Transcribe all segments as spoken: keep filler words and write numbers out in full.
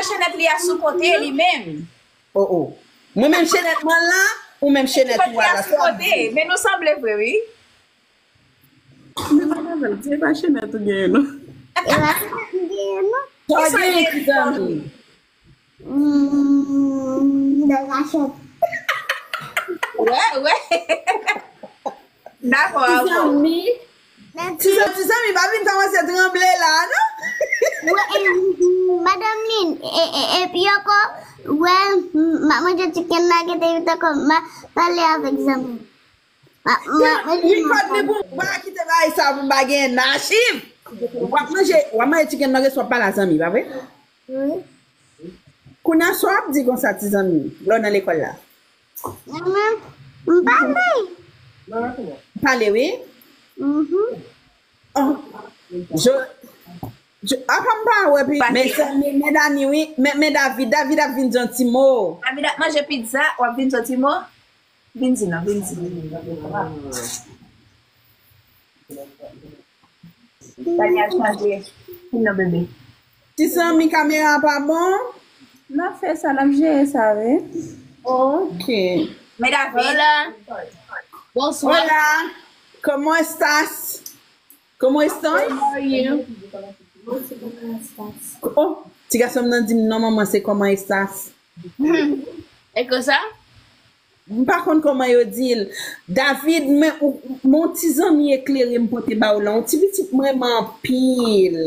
Chenèt li a sou kote li menm. Oh, oh. Mwen menm chenèt mwen la, ou menm chenèt ou a la. Chenèt li a sou kote, men nou sanble vre, wi. Men madanm, se pa chenèt ou genyen, non. E pa chenèt m genyen, non. Sa w genyen, ti zanmi? Hmm, de la chèt. Wè, wè. Dakò, ti zanmi. Ti zanmi, pa vin kòmanse tranble la, non? Wè, e, m, m, madanm Lin, e, e, epi ankò, wè, m, m ap manje chicken nugget, epi ankò, m ap pale avèk zanmi. M ap, m ap manje. Li kòd li pou m pa kite bagay sa pou m pa gen nan achiv. W ap manje, w ap manje chicken nugget, w ap pale a zanmi, pa vre? Wi. Kounye a, sa w ap di konsa, ti zanmi, lè w nan lekòl la? Mwen menm, m pale. Pale, wi? Mhm. Oh, je, je, apa m pa wè pi, men, men, men Dani, wi, men, men David, David ap vin di yon ti mo. David ap manje pizza, w ap vin di yon ti mo? Vin di non, vin di. Dani al chanje. Vin non, bebe. Ti zanmi, kamera pa bon? N ap fè sa, n ap jere sa, wi. Ok. Men David. Hola. Bonsoir. Hola. ¿Cómo estás? ¿Cómo estoy? How are you? Oh, ti gason m nan di m non, manman, se "Cómo estás?" E konsa? M pa konn kòman yo di l. David, men ou, men yon ti zanmi eklere m pote ba w la. Yon ti pitit m renmen anpil.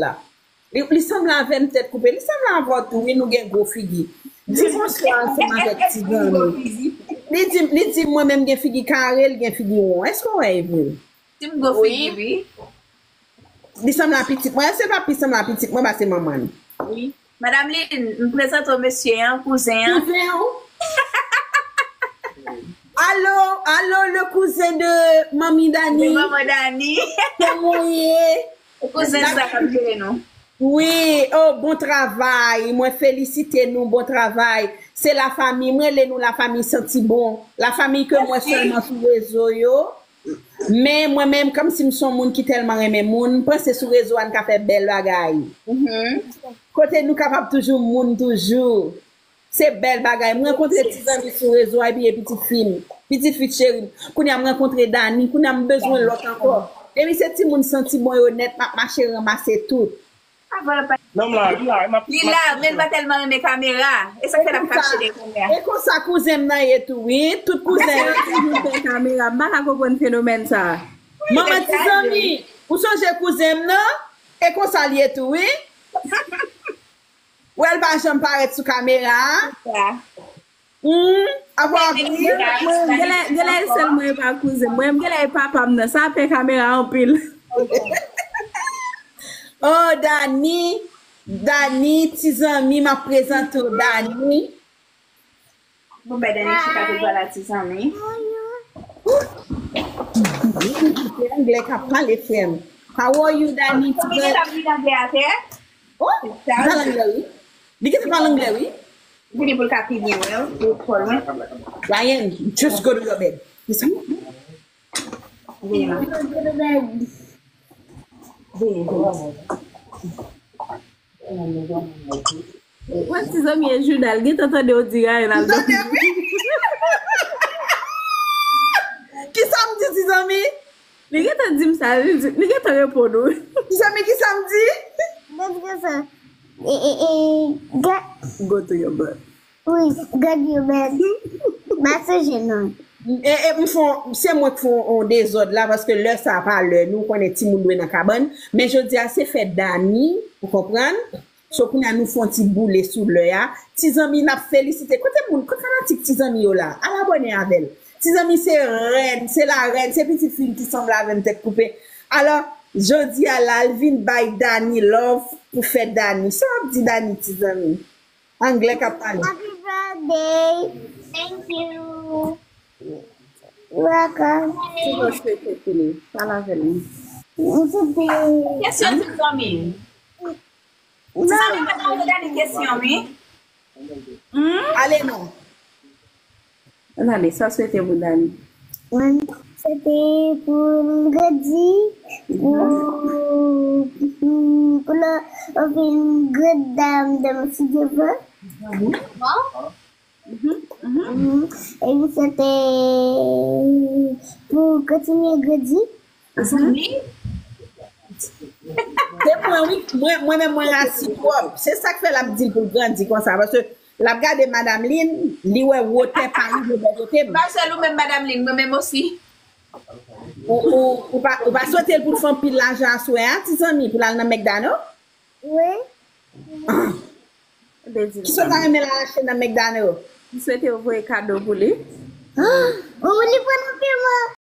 Li, li sanble avè m tèt koupe. Li sanble avè w tou, wi, nou gen gwo figi. Di bonswa ansanm avèk ti zanmi. Li di, li di mwen menm gen figi kare, l gen figi won. Èske w wè e vre? Ti m gwo figi, wi. Li sanble a pitit mwen. Èske l pa pi sanble a pitit mwen pase manman l? Wi. Madanm Lin, m prezante w mesye an, kouzen an. Kouzen w? Allô, allô, le cousin de Manmi Dani. De Manman Dani. Kòman w ye? Kouzen sa k ap jere nou. Wi, oh, bon travay. Mwen felisite nou, bon travay. Se lafanmi, m rele nou lafanmi santi bon. Lafanmi ke m wè sèlman sou rezo yo. Men mwen menm, kòmsi m se yon moun ki tèlman renmen moun, m panse sou rezo a n ka fè bèl bagay. Mhm. Kote nou kapab toujou moun toujou. Se bèl bagay. M rankontre ti zanmi sou rezo a, epi e pitit fi m, pitit fi cheri m. Kounye a m rankontre Dani, kounye a m bezwen lòt ankò. Depi se timoun santi bon yo nèt, m ap mache ranmase tout. Nonm la, li la, m ap, li la, men l pa tèlman renmen kamera. E sa k fè l ap kache dèyè kamera. E konsa kouzen m nan ye tou, wi. Tout kouzen yo toujou dèyè kamera. M pa ka konprann fenomèn sa. Manman ti zanmi, ou sonje kouzen m nan? E konsa l ye tou, wi. Wè l pa janm parèt sou kamera. Hum, apa w ap ri? Mwen, genlè, genlè e sèl mwen e pa kouzen. Mwen, genlè e papa m nan. Sa pè kamera anpil. Oh, Dani, Dani, ti zanmi, m ap prezante w, Dani. Bon, ben, Dani, chita tout bò la, ti zanmi. Se anglè k ap pale, frè m. How are you, Dani? Ti zanmi, gentan ap vin anglè atè. Oh, li pale anglè, wi. Li gentan pale anglè, wi. Vini pou l ka pi byen wè w, ou twò lwen. Ryan, just go to your bed. Listen. Vini la. Vini, vini. Mwen ti zanmi e Juda, l gentan tande w di Ryan al dòmi. Kisa m di, ti zanmi? Li gentan di m sa, li di, li gentan reponn ou. Ti zanmi, kisa m di? Gad sa. E, e, e, gad. Go to your bed. Wi, gad yo bèl. M pa sonje non. E, e, m fè, se mwen k fè yon dezòd la, paske lè sa a pa lè nou, konnen timoun dwe nan kabann. Men jodi a, se fèt Dani, ou konprann? So, kounye a, nou fè yon ti boule sou lè a. Ti zanmi, n ap felisite. Kote moun, kote fanatik ti zanmi yo la? Al abòne avè l. Ti zanmi se rèn, se la rèn, se pitit fi m ki sanble avè m tèt koupe. Alò, jodi a la, l vin bay Dani love pou fèt Dani. Sa w ap di Dani, ti zanmi? Anglè k ap pale. Happy birthday. Thank you. You're welcome. Ti bò swete fini. Pale avè l. M swete. Kesyon ti zanmi. Ti zanmi, pa ta voye Dani kesyon, wi. Hmm? Ale non. Ann ale, sa w swete pou Dani? Mwen swete pou l grandi, pou, pou l vin gran dam, dam, si Dye vle. Mhm, mhm. E m swete pou kontinye grandi. Zanmi? Se mwen, wi. Mwen, mwen menm, mwen rasi twòp. Se sa k fè l ap di l pou l grandi konsa. Paske l ap gade madanm Lin, li wè wotè pa li, li wè kote m. Marcel, ou menm madanm Lin, mwen menm osi. Ou, ou, ou pa, ou pa swete l pou l fè anpil lajan aswè a, ti zanmi, pou l al nan McDonald? Wi. Kisa w ta renmen l al achte nan McDonald? M swete yo voye kado pou li. Oh, li pran nan pye mwen.